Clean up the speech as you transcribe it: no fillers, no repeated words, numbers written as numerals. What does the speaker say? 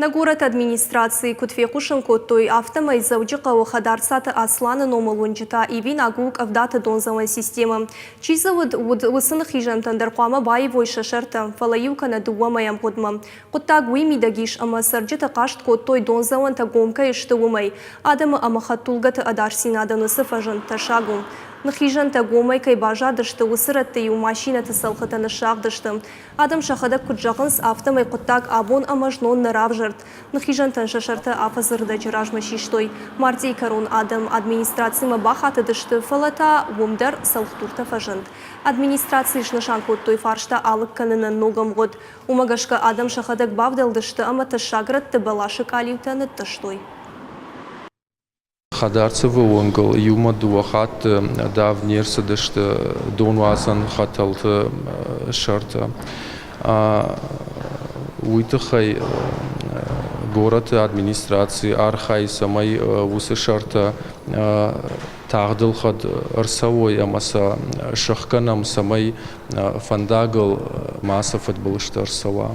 Нӕ горӕты администрацийы куыд фехъусын кодтой, афтӕмӕй Дзӕуджыхъӕуы Хӕдарцаты Асланы номыл уынджы та ивинаг у къӕвдаты дондзӕуӕн системӕ. Чи дзы уыд, уыцы ныххизӕнтӕн дӕр хъуамӕ баивой сӕ сӕртӕ, фӕлӕ иу кӕнӕ дыууӕ мӕйы ӕмгъуыдмӕ. Хъуыддаг уый мидӕг ис, ӕмӕ цӕрджытӕ хъаст кодтой, дондзӕуӕнтӕ гом кӕй сты, уымӕй. Адӕмы ӕмӕ хӕдтулгӕты ӕдасдзинадӕн уыцы фӕзынд тӕссаг у. Ныххизӕнтӕ гомӕй кӕй баззадысты, уыцы рӕтты-иу машинӕты цӕлхытӕ ныссагъдысты. Адӕм сӕхӕдӕг куыд зӕгъынц, афтӕмӕй хъуыддаг абон ӕмӕ знон нӕ равзӕрд. Ныххизӕнтӕн сӕ сӕртӕ афӕдзы рдӕджы размӕ систой. Мартъийы кӕрон адӕм администрацимӕ бахатыдысты, фӕлӕ та уым дӕр цӕлхдуртӕ фӕзынд. Администрацийы снысан кодтой фарста алыг кӕнынӕн ног ӕмгъуыд. Уымӕ гӕсгӕ адӕм сӕхӕдӕг бавдӕлдысты ӕмӕ тӕссаг рӕтты бӕласы къалиутӕ нытътъыстой. Хӕдарцевы уынгыл иумӕ дыууӕ хатты давд не рцыдысты донуадзӕн хӕтӕлты сӕртӕ. Уый тыххӕй горӕты администраци архайы, цӕмӕй уыцы сӕртӕ тагъд ӕлхӕд ӕрцӕуой ӕмӕ сӕ сӕхгӕнӕм, цӕмӕй фӕндагыл мацы фыдбылызтӕ ӕрцӕуа.